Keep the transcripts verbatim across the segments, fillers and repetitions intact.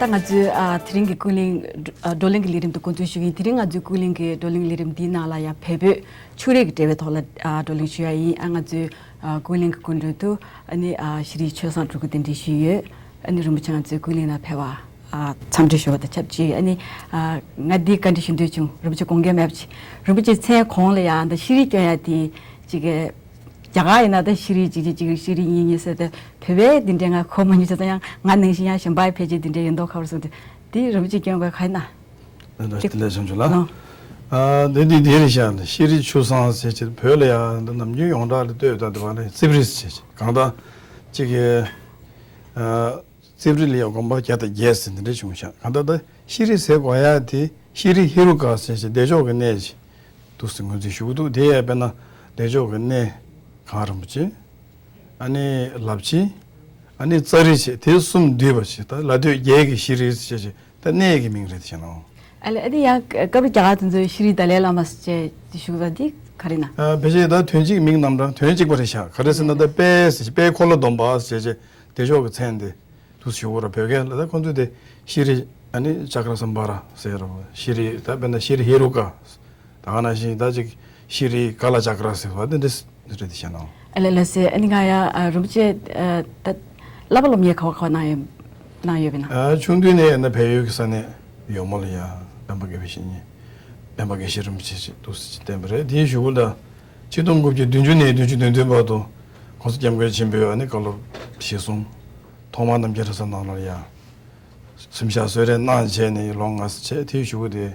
ད་ང་ཚོའི་ཨ་དེ་རིང་གི་ཀུན་གླེང་བགྲོ་གླེང་གི་ལས་རིམ་དུ་འགོ་འཛུགས་ཞུ་གི་ཡིན། དེ་རིང་ང་ཚོའི་ཀུན་གླེང་གི་བགྲོ་གླེང་ལས་རིམ་འདིའི་ནང་ལ་ཡང་བལ་པོའི་ཆོས་རིག་གི་འབྲེལ་བའི་ཐོག་ལ་ཨ་བགྲོ་གླེང་ཞུ་ཡ་ཡིན། ཨ་ང་ཚོའི་ཨ་ཀུན་གླེང་གི་སྐུ་མགྲོན་དུ་ཨ་ནི་ཨ་ཤེས་རིག་ཆོས་བཟང་སྤྲུལ་སྐུ་གདན་འདྲེན་ཞུས་ཡོད། ཨ་ནི་རིན་པོ་ཆེ་ང་ཚོའི་ཀུན་གླེང་ནང་ཕེབས་པ་ཨ་འཚམས་འདྲི་ཞུ་བ་དང་ཆབས་ཅིག་ཨ་ནི་ཨ་ང་འདི་བཀའ་འདྲི་ཞུ་འདོད་བྱུང་། རིན་པོ་ཆེ་དགོངས་འགལ་མེད་པ་ཅིག་རིན་པོ་ཆེ་མཚན་གོང་ལ་ཡང་འདི་ཤེས་རིག་སྐྱོན་ཡ་དེ་ཅིག་གི་རྒྱ་གར་ཡིན་ན་ད་ཤེས་རིག་ཅིག་ཅིག་ཅིག་ཤེས་རིག་གཉིས་གཉིས་ཟེར་ཏེ། བོད་པའི་འདི་འདྲའི་ང་གོ་མ་མྱོང་། བྱས་ཙང་ཡང་ང་ནང་བཞིན་ཡང་གཞན་པ་ཕལ་ཆེར་འདི་འདྲའི་ཡོད་མདོག་ཁ་པོ་སོང་སྟེ། འདི་རིན་པོ་ཆེ་སྐྱོན་དགོས་ག་ཡིན་ན། ཨ་ད་ལྟ་ལས་བྱང་ཆུབ་ལགས། ཨ་འདི་འདི་འདི་རེད་ཤག་ཤེས་རིག་ཆོས་བཟང་ཟེར་ཅིག་བོད་ལ་ཡང་འདི་ནམ་རྒྱུན་ཡོངས་གྲགས་ལ་ལྟོས་ད་འདི་བ་ནི་རྩིབ་རིས་ཟེར་ཅིག་གང་ལྟར་ཅིག་གི་ཨ་རྩིབ་རིས་ལ་ཡང་དགོན་པ་བརྒྱ་དང་བརྒྱད་ཟེར་འདི་འདྲ་བྱུང་ཤག་གང་ལྟར་ད་ཤེས་རིག་ཟེར་དགོས་ཡ་དེ་ཤེས་རིག་ཧེ་རུ་ཀ་ཟེར་ཅིག་བདེ་མཆོག་གི་གནས་ཅིག་འདུག་ཟེར་ངོས་འཛིན་ཞུ་གི་འདུག་དེ་ཡང་དཔེར་ན་བདེ་མཆོག་གི་གནས་གངས་རིན་པོ་ཆེ། ཨ་ནི་ལབ་ཆེན། ཨ་ནི་ཙཱ་རི་ཆེ། དེ་གསུམ་འདུས་པ་ཞིག་ད་ལ་སྟོད་རྒྱལ་གྱི་ཤེས་རིག་ཅེས་ཅེས་ད་གནས་ཀྱི་མིང་རེད་ཤག་ནོ། ཨ་ལས་ཨ་དེ་ཡང་སྐབས་རེ་རྒྱ་གར་དེ་ཚོའི་ཤེས་རིག་ཏཱ་ལའི་བླ་མ་ཅེས་ཞུ་བ་འདི་ག་རེ་ན། ཨ་ཕལ་ཆེར་ད་དོན་གཅིག་མིང་རྣམ་གྲངས་དོན་གཅིག་པ་རེད་ཤག་ག་རེ་ཟེར་ན་ད་དཔལ་ཟེར་དཔལ་འཁོར་ལོ་སྡོམ་པ་ཟེར་ཅེས་བདེ་མཆོག་གི་མཚན་དེ། དུ་ཞུ་བོ་ར་བོད་སྐད་ལ་ད་ཁོང་ཚོས་དེ་ཤེས་རིག་ཨ་ནི་ཅ་ཀྲ་སམ་བྷ་ར་ཟེར་རོ། ཤེས་རིག་ད་དཔེར་ན་ཤེས་རིག་ཧེ་རུ་ཀ། ད་ག་ནང་བཞིན་ད་ཅིག་ཤེས་རིག་ག་ལ་ཅ་ཀྲ་ཟེར་བ་དེ་འདྲ་རེད་དེ་བཤད་ན། ཨ་ལ་ལ་སེ་ཨ་ནི་ང་ཡ་ཨ་རིན་པོ་ཆེ་ཨ་ད་བསླབ་པ་སློབ་གཉེར་ག་བ་ག་བ་གནང་ཡོད་གནང་ཡོད་པས་ན། ཨ་ཆུང་དུས་ནས་ཡིན་ན་བལ་ཡུལ་གྱི་ས་གནས་ཡོལ་མོ་ལ་ཡ་སྤེན་པ་དགེ་བའི་བཤེས་གཉེན་སྤེན་པ་དགེ་བཤེས་རིན་པོ་ཆེ་ཞིག་ཏུ་སྲིད་ཀྱི་བསྟན་པ་རེད། དེའི་གཞུག་གུ་ལ་ཆིག་སྟོང་དགུ་བརྒྱ་བདུན་ཅུ་ནས་བདུན་ཅུ་དོན་བདུན་བར་དུ་༸གོང་ས་༸སྐྱབས་མགོན་ཆེན་པོས་ཨ་ནི་བཀའ་སློབ་གཞི་བཟུང་། ཐོག་མར་རྣམ་རྒྱལ་གྲྭ་ཚང་ནང་ལ་ཡང་གཟིམ་ཤག་གསོལ་རས་གནང་བྱས་ནས་ལོ་ལྔ་ཙམ་བྱས། དེའི་གཞུག་གུ་དེ་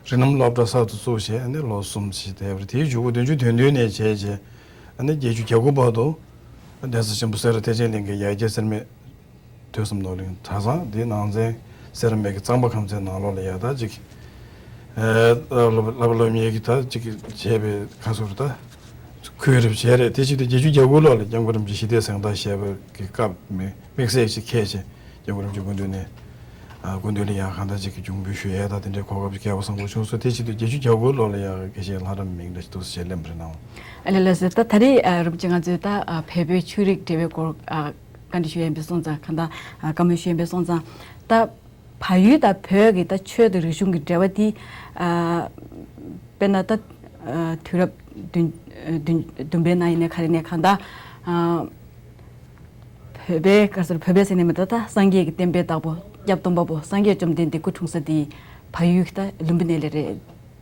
རིགས་ལམ་སློབ་གྲྭ་གསར་དུ་བཙུགས་བྱས་ཨ་ནི་ལོ་གསུམ་ཙམ་བསྡད་པ་རེད། དེའི་གཞུག་གུ་བདུན་ཅུ་དོན་བདུན་ནས་བྱས་བྱས་ཨ་ནི་བརྒྱད་ཅུ་གྱ་དགུ་བར་དུ་གདན་ས་ཆེན་པོ་སེ་ར་ཐེག་ཆེན་གླིང་གི་ཡ་གྱལ་སེར་སྨད་ཐོས་བསམ་སློབ་གླིང་གྲྭ་ཚང་དེའི་ནང་ཚན་སེ་ར་སྨད་ཀྱི་གཙང་པ་ཁང་ཚན་ནང་ལོགས་ལ་ཡ་ད་ཅིག་ཨ་བསླབ་པ་སློབ་གཉེར་གྱི་ད་ཅིག་བྱས་པའི་ཁ་སོར་ད། ཁོས་རེབ་བྱས་རེད། དེ་ཕྱིར་དུ་བརྒྱད་ཅུ་གྱ་དགུ་ལོ་ལ་སྐྱབས་མགོན་རིན་པོ་ཆེ་ཞི་བདེའི་གཟེངས་རྟགས་བཞེས་པ་གི་སྐབས་མི་དམིགས་བསལ་ཞིག་འཁེལ་བྱས་སྐྱབས་མགོན་རིན་པོ་ཆེ་སྐུ་མདུན་ནས་ཨ་སྐུ་མདུན་ལ་ཡང་གང་ལྟར་ཅིག་གི་བྱུང་འབུལ་ཞུ་ཡས་དང་དེ་འདྲའི་གོ་སྐབས་ཀྱི་སྐལ་བ་བཟང་པོ་བྱུང་སོང་། དེ་ཕྱིར་དུ་བརྒྱད་ཅུ་གྱ་དགུ་ལོ་ལ་ཡང་དགེ་བཤེས་ལྷ་རམས་མིང་འདྲ་ཞིག་འདུག་སེ་ལེན་པ་རེད་ནའོ། ཨ་ལས་ལགས་སེ་ད་ད་རེས་ཨ་རིན་པོ་ཆེ་ང་ཚོས་ད་ཨ་བལ་པོའི་ཆོས་རིག་འབྲེལ་བའི་སྐོར་ཨ་བཀའ་འདྲི་ཞུ་ཡས་ཡིན་པའི་སོང་ཙང་གང་ལྟར་ཨ་བཀའ་མོལ་ཞུ་ཡས་ཡིན་པའི་སོང་ཙང་ད། བལ་ཡུལ་དང་བོད་ཀྱི་ད་ཆོས་དང་རིག་གཞུང་གི་འབྲེལ་བ་འདི་ཨ་དཔེར་ན་ད་ཨ་དུས་རབས་བདུན་བདུན་བདུན་པའི་ནང་ཡིན་ནའི་ག་རེ་ནས་གང་ལྟར་ཨ་བོད་པའི་ག་ཟེར་བོད་པའི་ཟེར་ནས་མི་ད་ད་སངས་རྒྱས་ཀྱི་བསྟན་པའི་བདག་པོ་སྐྱབས་སྟོན་པ་པོ་སངས་རྒྱས་བཅོམ་ལྡན་འདས་སྐུ་འཁྲུངས་ས་འདི་བལ་ཡུལ་གྱི་ད་ལུམ་བི་ནི་ལི་རེད།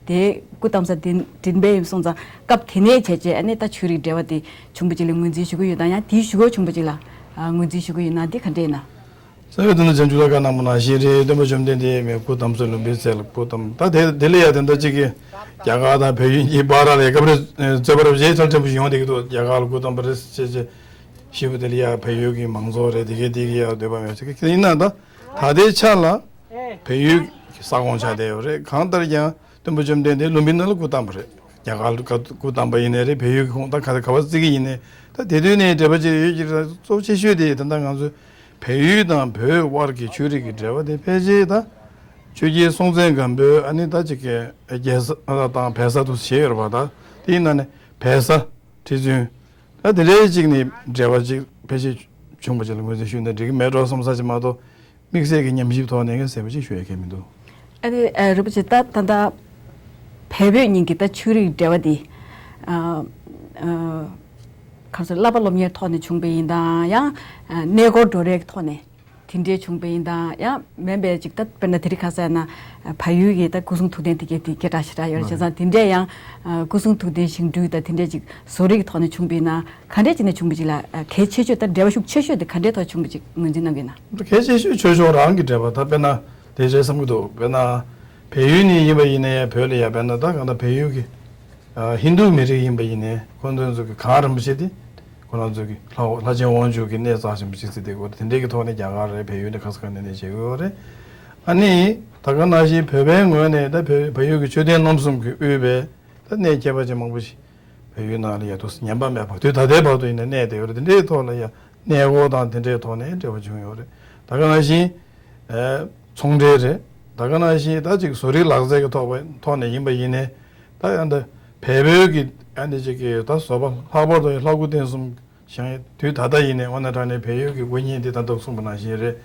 དེ་སྐུ་བལྟམས་ས་འདི་འདྲེན་པའི་ཡིན་སོང་ཙང་སྐབས་དེ་ནས་བྱས་རྗེས་ཨ་ནི་ད་ཆོས་རིག་འབྲེལ་བ་དེ་བྱུང་བ་ཅིག་ལ་ངོས་འཛིན་ཞུ་གི་ཡོད་དམ། ཡང་དེའི་གཞུག་གུ་བྱུང་བ་ཅིག་ལ་ཨ་ངོས་འཛིན་ཞུ་གི་ཡོད་ན་འདི་ག་འདྲས་ཡིན་ན། ས་ཡོད་དུ་ན་བྱང་ཆུབ་ལྷ་ཁང་ནང་མོ་ནང་བཞིན་རེད། སྟོན་པ་བཅོམ་ལྡན་འདས་མའི་སྐུ་བལྟམས་ས་ལུམ་བི་ནི་ལ་སྐུ་བལྟམས། ད་དེ་དེ་ལ་ཡ་དེ་འདྲ་གཅིག་གི་རྒྱ་གར་དང་བལ་ཡུལ་གཉིས་བར་ལ་ཡ་སྐབས་རེ་རྩོད་པ་རབ་བྱེད་ཚད་ཕྲན་བུ་ཞིག་ཡོང་བསྡད་ཀྱི་འདུག་རྒྱ་གར་ལ་སྐུ་བལྟམས་པ་རེད་ཅེས་ཅེས་ཞེས་པ་དེ་ལ་ཡ་བལ་ཡུལ་གྱི་མང་ཚོགས་རེད་དེ་གའི་དེ་གའི་ཡ་འདོད་པ་མེད་ཅིག་གི་ཡིན་ན་ད་ད་ལྟའི་ཆ་ལ་བལ་ཡུལ་གྱི་ས་ཁོངས་ཆགས་བསྡད་ཡོད་རེད། གང་ལྟར་ཀྱང་སྟོན་པ་བཅོམ་ལྡན་འདས་ལུམ་བི་ནི་ལ་སྐུ་བལྟམས་པ་རེད། རྒྱ་གར་ལ་སྐུ་བལྟམས་པ་ཡིན་ནའི་རེད། བལ་ཡུལ་གྱི་ཁོངས་ད་ག་ག་བ་བརྩི་གི་ཡིན་ནའི་ད་དེ་དུས་ནས་འབྲེལ་བ་ཅིག་ཡོད་ཀྱི་རེད། གཙོ་ཆེ་ཤོས་དེ་ད་ལྟ་ང་ཚོས་བལ་ཡུལ་དང་བོད་དབར་གྱི་ཆོས་རིག་གི་འབྲེལ་བ་དེ་ཕལ་ཆེར་ད་ཆོས་རྒྱལ་སྲོང་བཙན་སྒམ་པོའི་ཨ་ནི་ད་ཅིག་གི་རྒྱལ་ས་དང་བལ་ས་དུ་བྱས་ཡོད་རེད་པ། ད་དེ་ཡིན་ན་ནི་བལ་ས་ཁྲི་བཙུན་ད་དེ་འདྲའི་ཅིག་ནས་འབྲེལ་བ་ཅིག་ཕལ་ཆེར་བྱུང་བ་ཅིག་ལ་ངོས་འཛིན་ཞུས་ན་འགྲིག་གི་མེད་འགྲོ་བསམ་ས་ཅིག་མ་གཏོགས། དམིགས་བསལ་གྱི་ཉམས་ཞིབ་ཐོག་ནས་ངས་གསལ་པོ་ཅིག་ཞུ་ཡ་གལ་མི་འདུག་ཨ་ནི་ཨ་རིན་པོ་ཆེ་ད་ད་ལྟ་བལ་བོད་གཉིས་ཀྱི་ད་ཆོས་རིག་འབྲེལ་བ་འདི་ཨ་ཨ་ག་རེ་ཟེར་བསླབ་པ་སློབ་གཉེར་ཐོག་ནས་བྱུང་བ་ཡིན་དང་ཡང་ཨ་གནས་སྐོར་འགྲོ་རེས་ཀྱི་ཐོག་ནས་དེ་འདྲའི་བྱུང་བ་ཡིན་དང་ཡང་མིན་པའི་ཅིག་ད་དཔེར་ན་དེ་རིང་ཁ་སང་ན་ཨ་བལ་ཡུལ་གྱི་ད་སྐུ་གསུང་ཐུགས་རྟེན་དེ་གའི་དེ་སྐད་གྲགས་ཞེ་དྲག་ཡོད་རེད། བྱས་ཙང་དེ་འདྲའི་ཡང་ཨ་སྐུ་གསུང་ཐུགས་རྟེན་བཞེངས་སྐྲུན་དང་དེ་འདྲའི་ཅིག་བཟོ་རིག་གི་ཐོག་ནས་བྱུང་བ་ཡིན་ན། ག་འདྲས་ཅིག་ནས་བྱུང་བ་ཅིག་ལ་གལ་ཆེ་ཤོས་དང་འབྲེལ་བ་ཤུགས་ཆེ་ཤོས་དེ་ག་འདྲས་ཐོག་བྱུང་བ་ཅིག་ངོས་འཛིན་གནང་གི་ཡིན་ན། གལ་ཆེ་ཤོས་ཆོས་ཕྱོགས་རང་གི་འབྲེལ་བ་ད་དཔེར་ན་དེ་རེད་བསམ་གྱི་འདུག་དཔེར་ན་བལ་ཡུལ་ནས་ཡིན་པ་ཡིན་ནའི་བོད་ལ་ཡ་དཔེར་ན་ད་གང་ལྟར་བལ་ཡུལ་གྱི་ཨ་ཧིན་རྡུ་མི་རིགས་ཡིན་པ་ཡིན་ནའི་ཁོང་ཚོ་ཚོ་གི་གངས་རིན་པོ་ཆེ་དེ་ཁོ་རང་ཚོ་གི་ལྷ་ལྷ་ཆེན་དབང་ཕྱུག་གི་གནས་རྩ་ཆེན་པོ་ཅིག་ཟེར་དེ་གོ་དེ་འདྲའི་གི་ཐོག་ནས་རྒྱ་གར་རེད། བལ་ཡུལ་ནས་ཁ་ས་ག་ནས་ནས་བྱེད་དགོས་རེད། ཨ་ནི་ད་ག་ནང་བཞིན་བོད་པའི་ངོས་ནས་ད་བལ་བལ་ཡུལ་གྱི་མཆོད་རྟེན་རྣམ་གསུམ་གྱིས་དབུས་པའི་ད་གནས་ཁྱད་པར་ཅན་མང་པོ་ཞིག་བལ་ཡུལ་ནང་ལ་ཡ་དུ་ཉམས་པ་མེད་པར་དུས་ད་ལྟའི་བར་དུ་ཡིན་ན་གནས་བསྡད་ཡོད་རེད། དེ་འདྲའི་ཐོག་ལ་ཡ་གནས་སྐོར་དང་དེ་འདྲའི་ཐོག་ནས་འབྲེལ་བ་བྱུང་ཡོད་རེད། ད་ག་ནང་བཞིན་ཨེ་ཚོང་འབྲེལ་རེད། ད་ག་ནང་བཞིན་ད་ཅིག་བཟོ་རིག་ལག་རྩལ་གྱི་ཐོག་པ་ཐོག་ནས་ཡིན་པ་ཡིན་ནའི་ད་ཡང་ད་བལ་བོད་ཀྱི་ཨ་ནི་ཅིག་གི་ད་བཟོ་པ་ལྷག་པར་དུ་ལྷ་སྐུ་རྟེན་གསུམ་བཞེངས་དུས་ད་ལྟ་ཡིན་ནའི་དངོས་གནས་དྲང་གནས་བལ་ཡུལ་གྱི་དགོན་གཉིས་འདི་ད་ལྟ་གསུངས་པ་ནང་བཞིན་རེད།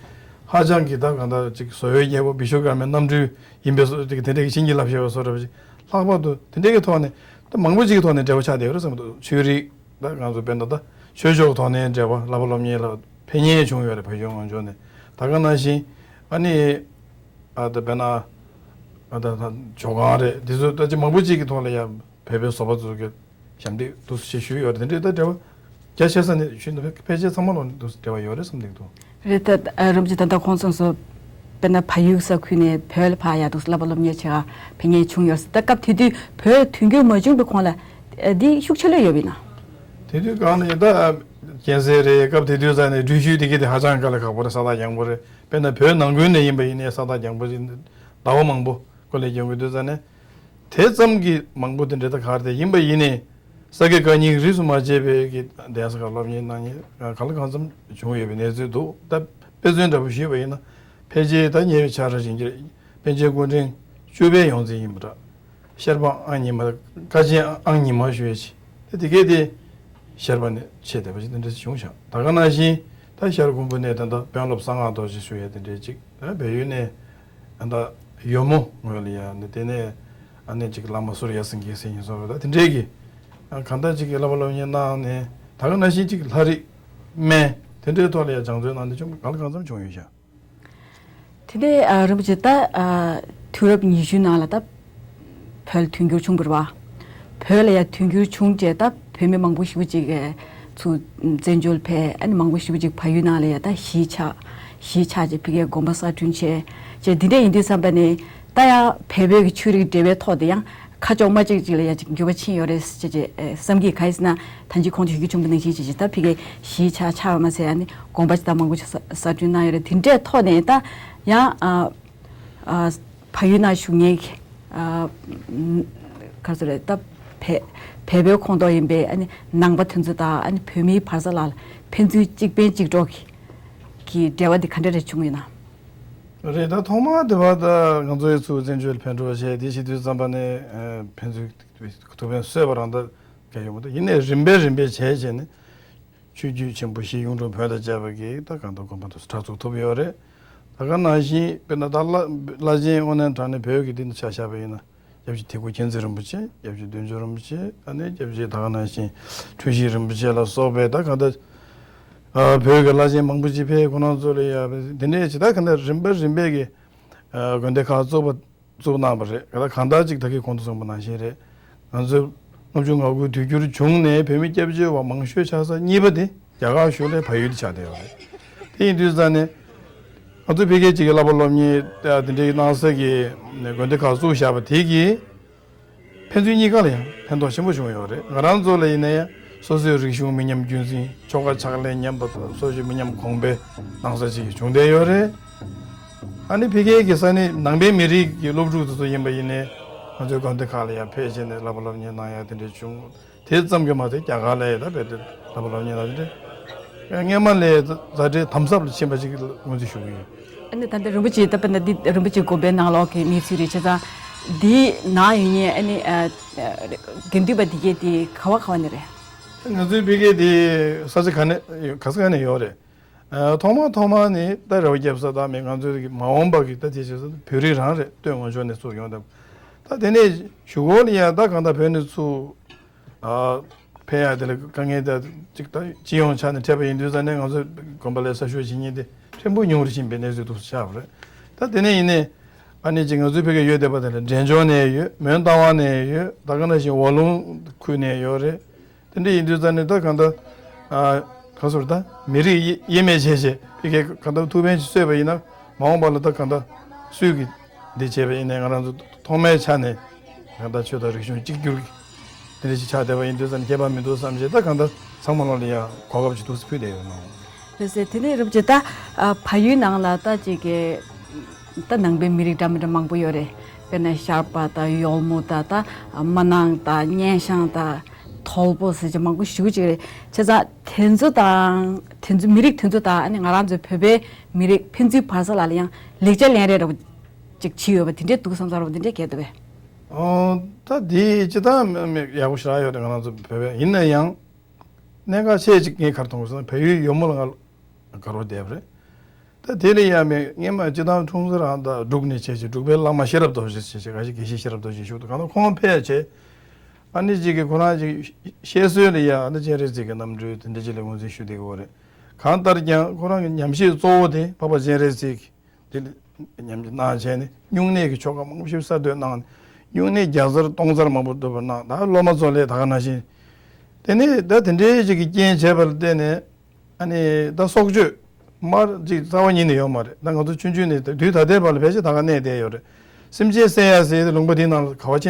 ཧ་ཅང་གི་ད་གང་ལྟར་ཅིག་བཟོ་བའི་རྒྱལ་པོ་བི་ཤུ་ཀར་མའི་རྣམ་སྤྲུལ་ཡིན་པའི་བཟོ་ཅིག་དེ་འདྲའི་གི་བྱིན་གྱིས་བརླབས་བཞག་པའི་བཟོ་འདྲ་བ་ཅིག་ལྷག་པར་དུ་དེ་འདྲའི་གི་ཐོག་ནས་ད་མང་པོ་ཅིག་གི་ཐོག་ནས་འབྲེལ་བ་ཆགས་བསྡད་ཡོད་རེད་བསམ་གྱི་འདུག་ཆོས་རིག་ད་ང་ཚོ་དཔེར་ན་ད་ཆོས་ཕྱོགས་ཐོག་ནས་འབྲེལ་བ་བསླབ་པ་སློབ་གཉེར་ལ་ཕན་ཉེན་བྱུང་ཡོད་རེད། བོད་ལྗོངས་ངོས་ཕྱོགས་ནས་ད་ག་ནང་བཞིན་ཨ་ནི་ཨ་ད་དཔེར་ན་ཨ་ད་ད་ཇོ་ཁང་རེད། འདི་ཚོ་ད་ཅི་མང་པོ་ཅིག་གི་ཐོག་ལ་ཡང་བོད་པའི་བཟོ་པ་ཚོ་གི་ཞབས་འདེགས་འདུག་སེ་ཞུས་ཡོད་རེད། དེ་འདྲའི་ད་འབྲེལ་བ་རྒྱ་ཆེ་ས་ནས་ཞུས་ན་ཕལ་ཆེར་ཚང་མ་ལོ་འདུག་སེ་འབྲེལ་བ་ཡོད་རེད་བསམ་གྱི་འདུག་རེད། ད་ཨ་རིན་པོ་ཆེ་ད་ལྟ་གོང་གསུངས་སོང་། དཔེར་ན་བལ་ཡུལ་ས་ཁུལ་ནས་བོད་ལ་ཕར་ཡར་འདུག་སེ་བསླབ་པ་སློབ་གཉེར་བྱེད་ག་ཕན་ཉེན་བྱུང་ཡོད་ཟེར། ད་སྐབས་དེ་དུས་བོད་དོན་འཁྱོལ་མ་བྱུང་པའི་གོང་ལ་ཨ་འདི་ཤུགས་ཆེ་ལོས་ཡོད་པ་ཡིན་ན། དེ་དུས་གང་ནས་ད་རྒྱལ་སྲས་རེད། སྐབས་དེ་དུས་ཙང་ནས་འགྲུལ་བཞུད་དེ་གི་དེ་ཧ་ཅང་དཀའ་ལས་ཁག་པོ་རེད། ས་ཐག་རྒྱང་པོ་རེད། དཔེར་ན་བོད་ནང་ཁུལ་ནས་ཡིན་པ་ཡིན་ནའི་ས་ཐག་རྒྱང་པོ་ཞིག་ཟླ་བ་མང་པོ་སྐོར་ལས་སྐྱོད་དགོས་དུས་ཙང་ནས། དེ་ཙམ་གྱི་མང་པོ་དེ་འདྲ་ད་ག་རེ་དེ་ཡིན་པ་ཡིན་ནའི་ས་དགེ་བཀའ་རྙིང་རིས་སུ་མ་ཆད་པའི་གི་གདན་ས་ཁག་སློབ་གཉེར་གནང་མཁན་གང་ལ་གང་འཚམ་བྱུང་ཡོད་པའི་གནས་ཚུལ་འདུག་ད་དཔེ་མཚོན་འདྲ་པོ་ཞུས་པ་ཡིན་ན། ཕལ་ཆེར་ད་ཉེ་བའི་ཆར་ར་བཞིན་གྱི་པཎ་ཆེན་སྐུ་ཕྲེང་བཅུ་པའི་ཡོངས་འཛིན་ཡིན་པ་འདྲ། ཤེར་པ་ཨང་ཉི་མ། དཀའ་ཆེན་ཨང་ཉི་མ་ཞུ་ཡས་ཆེ། ད་དེ་གས་དེ་ཤེར་པ་ནས་ཆེ་བསྡད་པ་ཞིག་དེ་འདྲ་ཞིག་བྱུང་ཤག་ད་ག་ནང་བཞིན་ད་ཤར་ཁུམ་བུ་ནས་ད་ལྟ་དཔོན་སློབ་གསང་སྔགས་རྡོ་རྗེ་ཞུ་ཡས་དེ་འདྲའི་ཅིག་ད་བལ་ཡུལ་ནས་ད་ལྟ་ཡོལ་མོ་ངོས་ལ་ཡ་ནས་དེ་ནས་ཨ་ནེ་ཅིག་བླ་མ་ཟུར་ཡ་སེང་གེ་ཟེར་ཡིན་སོགས་ད་དེ་འདྲའི་གི་གང་ལྟར་ཅིག་གི་བསླབ་པ་སློབ་གཉེར་གནང་ནས་ད་ག་ནང་བཞིན་ཅིག་ལྷ་རིས་སྨན་དེ་འདྲའི་ཐོག་ལ་ཡ་སྦྱང་བརྩོན་གནང་དེ་ཅུང་གང་ལ་གང་འཚམ་བྱུང་ཡོད་ཤག་དེ་ནས་ཨ་རིན་པོ་ཆེ་ད་ཨ་དུས་རབས་ཉི་ཤུའི་ནང་ལ་ད་བོད་ལ་དུས་འགྱུར་བྱུང་བ་རེད་བ། བོད་ལ་ཡ་དུས་འགྱུར་བྱུང་རྗེས་ད་བོད་མི་མང་པོ་ཞེ་པོ་ཅིག་གི་ཚུར་བཙན་བྱོལ་ཕེབས། ཨ་ནི་མང་པོ་ཞེ་པོ་ཅིག་བལ་ཡུལ་ནང་ལ་ཡ་ད་གཞིས་ཆགས། གཞིས་ཆགས་རྗེས་ཕ་གིའི་དགོན་པ་གསར་སྐྲུན་བྱས། རྗེས་འདི་འདྲ་ཡིན་དུས་ཙམ་པ་ནས་ད་ཡ་བལ་བོད་ཀྱི་ཆོས་རིག་འབྲེལ་བའི་ཐོག་དེ་ཡང་ཁ་ཕྱོགས་མ་གཅིག་ཅིག་ལ་ཡ་ཅིག་འགྱུར་བ་ཕྱིན་ཡོད་རེད་ཅེས་ཅེས་ཨེ་བསམ་གྱི། གང་ཡིན་ཟེར་ན་ད་ཅི་གོང་དུ་ཞུ་རྒྱུ་བྱུང་བ་ནང་བཞིན་ཅེས་ཅེས་ད་ཕ་གིའི་གཞིས་ཆགས་ཆགས་ཡོད་མ་ཟད། ཨ་ནི་དགོན་པ་ཅིག་ད་མང་པོ་ཅིག་གསར་གསར་སྐྲུན་གནང་ཡོད་རེད། དེ་འདྲའི་ཐོག་ནས་ད་ཡང་ཨ་ཨ་བལ་ཡུལ་ནང་བཞུགས་མཁན་གྱི་ཨ་ག་ཚོད་རེད། ད་བལ་བལ་པོའི་ཁོངས་གཏོགས་ཡིན་པའི་ཨ་ནི་ནང་པ་དེ་ཚོ་དང་ཨ་ནི་བོད་མིའི་བར་ས་ལ་ཕན་ཚུན་གཅིག་ཕན་གཅིག་གྲོགས་ཀྱི་གི་འབྲེལ་བ་འདི་ག་འདྲ་རེ་བྱུང་ཡོད་ན། རེད། ད་ཐོག་མར་དེ་བར་ད་ང་ཚོ་ཡི་ཚུར་བཙན་བྱོལ་ཕེབས་འགྲོ་བྱས་དེ་བྱེད་དུས་ཙམ་པ་ནས་ཨ་ཕན་ཚུན་ཐུགས་ཕན་གསོས་པ་རང་ད་ག་ཡོང་གི་འདུག་ཡིན་ནའི་རིམ་པས་རིམ་པས་བྱས་བྱས་ནས་ཆོས་བརྒྱུད་ཆེན་པོ་བཞི་གཡུང་དྲུང་བོན་དང་བཅས་པ་གིས་ད་གང་ལྟར་དགོན་པ་དེ་ཚོ་གྲྭ་བཙུགས་ཐུབ་ཡོད་རེད། ད་ག་ནང་བཞིན་དཔེར་ན་ད་བླ་བླ་ཆེན་དབང་ལྡན་གྲགས་ནས་བོད་ཀྱི་འདི་ནས་ཆ་བཞག་པ་ཡིན་ན། སྐྱབས་རྗེ་ཐེག་པ་མཁྱེན་བརྩེ་རིན་པོ་ཆེ། སྐྱབས་རྗེ་བདུད་འཇོམས་རིན་པོ་ཆེ། ཨ་ནི་སྐྱབས་རྗེ་ད་ག་ནང་བཞིན་འཁྲུལ་ཞིག་རིན་པོ་ཆེ་ལ་སོགས་པའི་ད་གང་ལྟར་ཨ་བོད་ཀྱི་བླ་ཆེན་མང་པོ་ཅིག་ཕེབས། ཁོང་རྣམ་ཚོ་ལ་ཡ་འདི་འདྲའི་ཅིག་ད་གང་ལྟར་རིམ་པ་རིམ་པས་ཀྱི་ཨ་དགོན་སྡེ་ཁག་བཙུགས་པ་བཙུགས་གནང་བ་རེད། གང་ལྟར་གང་ལྟར་ཅིག་ད་གིན་གོང་དུ་གསུངས་པ་ནང་བཞིན་རེད། ང་ཚོའི་ལྔ་བཅུ་ང་དགུའི་དུས་འགྱུར་བྱུང་ནས་བོད་མི་སྐྱབས་བཅོལ་བ་མང་ཤོས་ཆགས་ས་གཉིས་པ་དེ་རྒྱ་གར་གཞུང་ལས་བལ་ཡུལ་དུ་ཆགས་བསྡད་ཡོད་རེད། དེ་ཡིན་དུས་ཙང་ནས་ང་ཚོ་ཕ་གིའི་ཅིག་གི་བསླབ་པ་སློབ་གཉེར་དེ་འདྲའི་གནང་ས་གི་དགོན་སྡེ་ཁག་བཙུགས་བཞག་པ་དེ་གིས་ཕན་ཚུན་གཉིས་ཀ་ལ་ཡང་ཕན་ཐོགས་ཆེན་པོ་བྱུང་ཡོད་རེད། ང་རང་ཚོ་ལ་ཡིན་ན་ཡང་སོ་སོའི་རིག་གཞུང་མི་ཉམས་རྒྱུན་འཛིན། ཆོ་ག་ཕྱག་ལེན་ཉམས་པ་དང་སོ་སོའི་མི་ཉམས་གོང་འཕེལ་གནང་ས་ཅིག་བྱུང་བསྡད་ཡོད་རེད། ཨ་ནི་ཕ་གིའི་གི་ས་གནས་ནང་པའི་མི་རིགས་ཀྱི་སློབ་ཕྲུག་དེ་ཚོ་ཡིན་པ་ཡིན་ནའི་ང་ཚོའི་དགོན་སྡེ་ཁག་ལ་ཡང་ཕེབས་བྱས་ནས་བསླབ་པ་སློབ་གཉེར་གནང་ཡ་དེ་འདྲ་བྱུང་། དེ་ཙམ་གྱིས་མ་ཟད་རྒྱ་གར་ལ་ཡང་ད་རྦད་དེ་བསླབ་པ་སློབ་གཉེར་ལ་དེ་འདྲ་སྔས་མ་ལས་མཛའ་འབྲེལ་དམ་ཟབ་ལ་ཕྱིན་པ་ཞིག་ངོས་འཛིན་ཞུ་གི་ཡོད། ཨ་ནི་ད་ལྟ་རིན་པོ་ཆེ་ད་དཔེར་ན་འདི་རིན་པོ་ཆེ་དགོན་པའི་ནང་ལོགས་ཀྱི་གནས་ཚུལ་རེད། བྱས་ཙང་འདིའི་ནང་ཡོད་མཁན་ཨ་ནི་ཨ་དགེ་འདུན་པ་འདི་གས་དེ་ག་བ་ག་བ་ནས་རེད། ང་ཚོའི་ཕ་གི་དེ་ས་ཆ་ག་ནས་ག་ས་ག་ནས་ཡོད་རེད། ཨ་ཐོག་མ་ཐོག་མ་ནི་ད་རེ་བ་རྒྱབ་ས་དང་མི་ང་ཚོའི་མ་འོངས་པ་གི་ད་དེ་བྱས་ཙང་བོད་རིགས་རང་རེད། སྟོད་ངོས་ཕྱོགས་ནས་ཚུར་ཡོང་དང་། ད་དེ་ནས་གཞུག་གུ་ལ་ཡང་ད་གང་ལྟར་བོད་ནས་ཚུར་ཨ་ཕེབས་ཡ་དེ་ལ་དཀའ་ངལ་ད་ཅིག་ད་སྤྱི་ཡོངས་ཆ་ནས་འཕྲད་པ་ཡིན་དུས་ཙང་ནས་ང་ཚོ་དགོན་པ་ལ་གསར་ཞུགས་བྱེད་མཁན་དེ་ཕྲན་བུ་ཉུང་རུ་ཕྱིན་པའི་གནས་ཚུལ་འདུག་ཆགས་པ་རེད། ད་དེ་ནས་ཡིན་ནའི་ཨ་ནི་ཅིག་ང་ཚོའི་ཕ་གི་ཡོད་བསྡད་པ་དེ་ལ་འབྲས་ལྗོངས་ནས་ཡོད། མོན་རྟ་དབང་ནས་ཡོད། ད་ག་ནང་བཞིན་ཝ་ལུང་ཁུལ་ནས་ཡོད་རེད། དེ་འདྲ་ཡིན་དུས་ཙང་ནས་ད་གང་ལྟར་ཨ་ག་ཟེར་ད་མི་རིགས་དབྱེ་དབྱེ་མེད་བྱས་བྱས་ཕ་གིའི་གང་ལྟར་ཐུགས་ཕན་ཅིག་གསོས་པ་ཡིན་ན་མ་འོངས་པ་ལ་ད་གང་ལྟར་སུས་ཀྱིས་འདི་བྱས་པ་ཡིན་ནའི་ང་རང་ཚོ་ཐོག་མའི་ཆ་ནས་གང་ལྟར་ཆོས་དང་རིག་གཞུང་གཅིག་གྱུར་དེ་འདྲ་ཞིག་ཆགས་བསྡད་པ་ཡིན་དུས་ཙང་ནས་ཁྱད་པར་མི་འདུག་བསམ་བྱས། ད་གང་ལྟར་ཚང་མ་ལོག་ལ་ཡང་གོ་སྐབས་ཅིག་འདུག་སེ་ཕུལ་བསྡད་ཡོད་ནོ། ལགས་སེ། དེ་ནས་རིན་པོ་ཆེ་ད་ཨ་བལ་ཡུལ་ནང་ལ་ད་ཅིག་གི་ད་ནང་པའི་མི་རིགས་འདྲ་མི་འདྲ་མང་པོ་ཡོད་རེད། དཔེར་ན་ཤར་པ་དང་ཡོལ་མོ་དང་ད་སྨར་ནག་དང་སྙན་ཤང་དང་ཐོལ་པོ་ཟེར་གྱི་མང་པོ་ཞེ་པོ་ཅིག་རེད། བྱས་ཙང་དེ་ཚོ་དང་དེ་ཚོ་མི་རིགས་དེ་ཚོ་དང་ཨ་ནི་ང་རང་ཚོའི་བོད་པའི་མི་རིགས་ཕན་ཚུན་བར་ས་ལ་ལ་ཡང་ལེགས་ཆ་ལེན་རེས་འདྲ་པོ་ཅིག་བྱས་ཡོད་པ་དེ་འདྲས་འདུག་བསམ་ས་འདྲ་པོ་དེ་འདྲས་གལ་འདུག་པས། ཨོ་ད་དེ་ཅི་ད་ཡག་པོ་ཞེ་དྲག་ཡོད་རེད། ང་རང་ཚོ་བོད་པའི་ཡིན་ན་ཡང་གནད་འགག་ཆེ་ཅིག་ངས་ག་རེ་མཐོང་གི་སོང་ན་བལ་ཡུལ་ཡོལ་མོ་ལ་ང་དགའ་རོགས་བསྡད་པ་རེད། ད་དེ་ལས་ཡང་མེད། སྔན་མ་སྤྱི་བཏང་འཁྲུངས་ས་རང་ད་འབྲུག་ནས་བྱས་བྱས། འབྲུག་པའི་བླ་མ་ཤེས་རབ་རྡོ་རྗེ་བྱས་བྱས། ག་ཞིག་དགེ་བཤེས་ཤེས་རབ་རྡོ་རྗེ་བཞུགས་འདུག། གང་ལྟར་ཁོང་ཕེབས་བྱས། ཨ་ནི་གཅིག་གིས་ཁོ་རང་གཅིག་བཤད་སྲོལ་ལ་ཡང་ཨ་ནི་སྤྱན་རས་གཟིགས་ཀྱི་རྣམ་སྤྲུལ་དེ་འདྲ་ཅིག་ལ་ངོས་འཛིན་ཞུ་བསྡད་ཀྱི་ཡོད་རེད། གང་ལྟར་ཀྱང་ཁོ་རང་གི་ཉམས་བཞེས་གཙོ་བོ་དེ་འཕགས་པ་སྤྱན་རས་གཟིགས་དེ་ལ་ཉམས་བཞེས་གནང་བྱས་ནས། སྨྱུང་གནས་ཀྱི་ཆོ་ག་མང་པོ་ཞིག་གསར་གཏོད་གནང་། སྨྱུང་གནས་བརྒྱ་ཚར་སྟོང་ཚར་མང་པོ་བཏབ་པ་གནང་། ད་སློབ་མ་ཚོ་ལ་ད་ག་ནང་བཞིན། དེ་ནས་ད་དེ་འདྲའི་ཅིག་གི་རྐྱེན་བྱས་པ་ལ་བརྟེན་ནས། ཨ་ནི་ད་སྲོག་གཅོད་མར་ཅིག་རྩ་བ་ཉིད་ནས་ཡོད་མ་རེད། ད་ང་ཚོ་ཆུང་ཆུང་ནས་དུས་ད་ལྟའི་བར་ལ་ཕལ་ཆེར་ད་ག་གནས་བསྡད་ཡོད་རེད། སེམས་ཅན་བསད་ཡ་ཟེར་ཡ་དེ་ལུང་པ་དེའི་ནང་ལ་ག་བ་ཕྱིན་